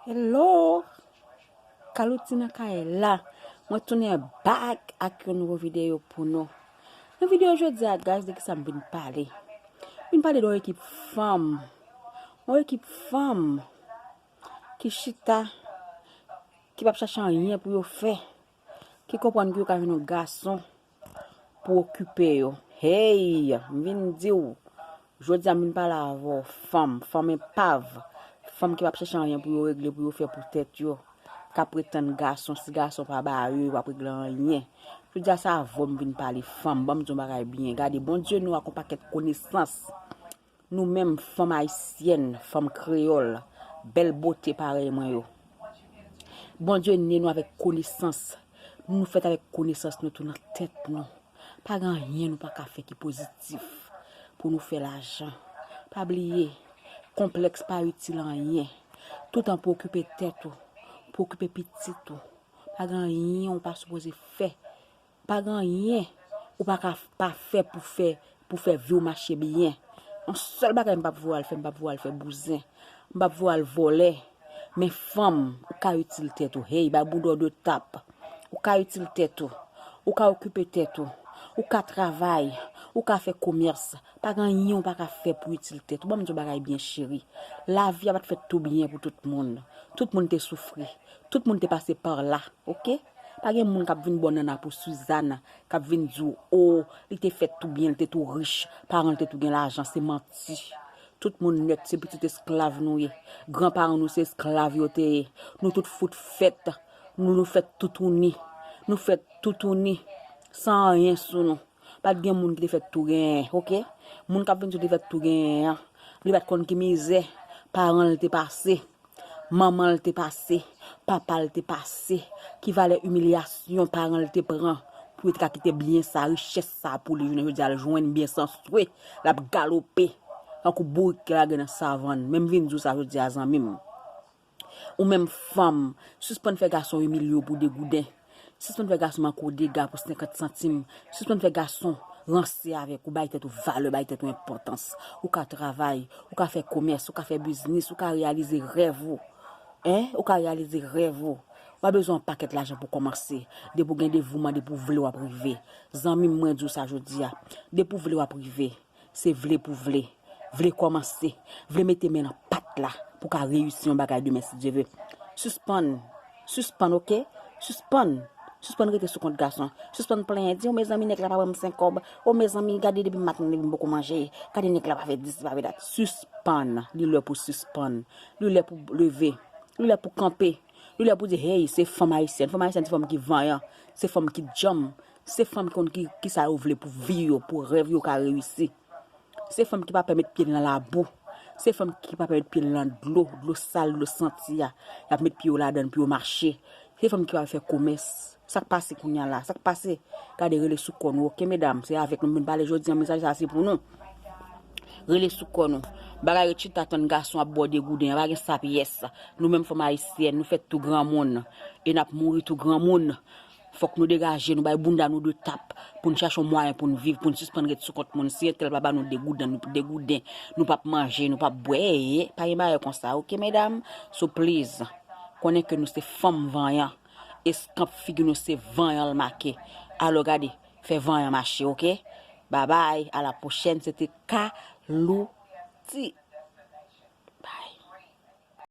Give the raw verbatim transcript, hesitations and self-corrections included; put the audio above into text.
Hello! Kalouti nan kay la. Mwen tounen back ak yon nouvo videyo pou nou. Nan videyo jodi a, guys, de kisa m vin pale? M vin pale de yon ekip fanm. Yon ekip fanm ki chita, ki p ap chache anyen pou yo fè, ki konprann ke yo ka jwenn yon gason pou okipe yo. Hey, m vin di w, jodi a m vin pale avè w, fanm, fanm enpav, fanm ki p ap chèche anyen pou yo regle, pou yo fè pou tèt yo, k ap pretann gason, si gason pa ba yo, yo p ap regle anyen. Jodi a se avè w m vin pale, fanm, ban m di w yon bagay byen. Gade, Bondye nou ak yon pakèt konesans. Nou menm fanm ayisyèn, fanm kreyòl, bèl bote parèy mwen yo. Bondye ne nou avèk konesans. Nou fèt avèk konesans nou tou nan tèt nou. Pa gen anyen nou pa ka fè ki pozitif pou nou fè lajan. Pa bliye, konplèks pa itil anyen. Toutan pou okipe tèt ou, pou okipe pitit ou. Pa gen anyen ou pa sipoze fè. Pa gen anyen ou pa ka pa fè pou fè pou fè vi w mache byen. Yon sèl bagay m p ap voye w al fè, m p ap voye w al fè bouzen. M p ap voye w al vòlè. Men fanm, ou ka itil tèt ou. Hey, bay bouda w de tap. Ou ka itil tèt ou. Ou ka okipe tèt ou. Ou ka travay. Ou ka fè komès. Pa gen anyen ou pa ka fè pou itil tèt ou. Ban m di w bagay byen, cheri. Lavi a pa t fèt tou byen pou tout moun. Tout moun te soufri. Tout moun te pase pa la. Oke? Pa gen moun k ap vin ba w nanna pou Suzanne, k ap vin di w, o, li te fèt tou byen, li te tou rich, paran l te tou gen lajan, se manti. Tout moun nèt, se pitit esklav nou ye. Granparan nou se esklav yo te ye. Nou tout fout fèt. Nou, nou fèt toutouni. Nou fèt toutouni. San anyen sou nou. Pa t gen moun ki te fèt tou genyen, oke? Moun k ap vin di w te fèt tou genyen an, li pa t konn ki mizè paran l te pase. Manman l te pase, papa l te pase, ki valè imilyasyon paran l te pran pou yo te ka kite byen sa, richès sa pou li jounen jodi a, l jwenn byen san swe, l ap galope tankou bourik ki lage nan savann. Men m vin di w sa jodi a, zanmi m. Ou menm fanm, sispann fè gason imilye w pou degouden. Sispann fè gason manke w dega pou senkant santim. Sispann fè gason ranse avèk ou, bay tèt ou valè, bay tèt ou enpòtans. Ou ka travay, ou ka fè komès, ou ka fè biznis, ou ka reyalize rèv ou. Hein? Ou ka reyalize rèv ou. Ou pa bezwen yon pakèt lajan pou kòmanse. Depi w gen devouman, depi w vle, w ap rive. Zanmi m, mwen di w sa jodi a. Depi w vle, w ap rive. Se vle pou vle. Vle kòmanse. Vle mete men nan pat la pou ka reyisi yon bagay demen, si Dye ve. Sispann. Sispann, oke? Sispann. Sispann rete sou kont gason. Sispann plenyen, di, o mezanmi, nèg la pa ban m senk kòb. O mezanmi, gade depi maten depi m poko manje. Gade nèg la pa fè dis, li pa fè dat. Sispann. Li lè pou sispann. Li lè pou leve. Li lè pou kanpe. Li lè pou di, hey, se fanm ayisyèn. Fanm ayisyèn se fanm ki vanyan. Se fanm ki djanm. Se fanm ki konn ki, kisa yo vle pou vi yo, pou rèv yo ka reyisi. Se fanm ki pa pè met pye l nan labou. Se fanm ki pa pè met pye l nan dlo, dlo sal, dlo santi a. Y ap met pye yo ladan l pou yo mache. Se fanm ki pa fè komès. Sa k pase kounye a la? Sa k pase? Gade, rele sou kò nou, oke, medam? Se avèk nou m vin pale jodi a, mesaj sa a se pou nou. Rele sou kò nou. Bagay yo chita tann gason ap ba w degouden an, pa gen sa pyès. Nou menm fanm ayisyèn, nou fèt tou granmoun. E n ap mouri tou granmoun. Fòk nou degaje nou, bay bounda nou de tap, pou n chache yon mwayen pou n viv, pou n sispann ret sou kont moun. Si entèl pa ba nou degouden, nou degouden, nou p ap manje, nou p ap bwè, pa gen bagay konsa, oke, medam? So, please, konnen ke nou se fanm vanyan. Eskanp figi nou se vanyan l make. Alò, gade, fè vanyan mache, oke? Babay, a la pwochèn, se te Kalouti.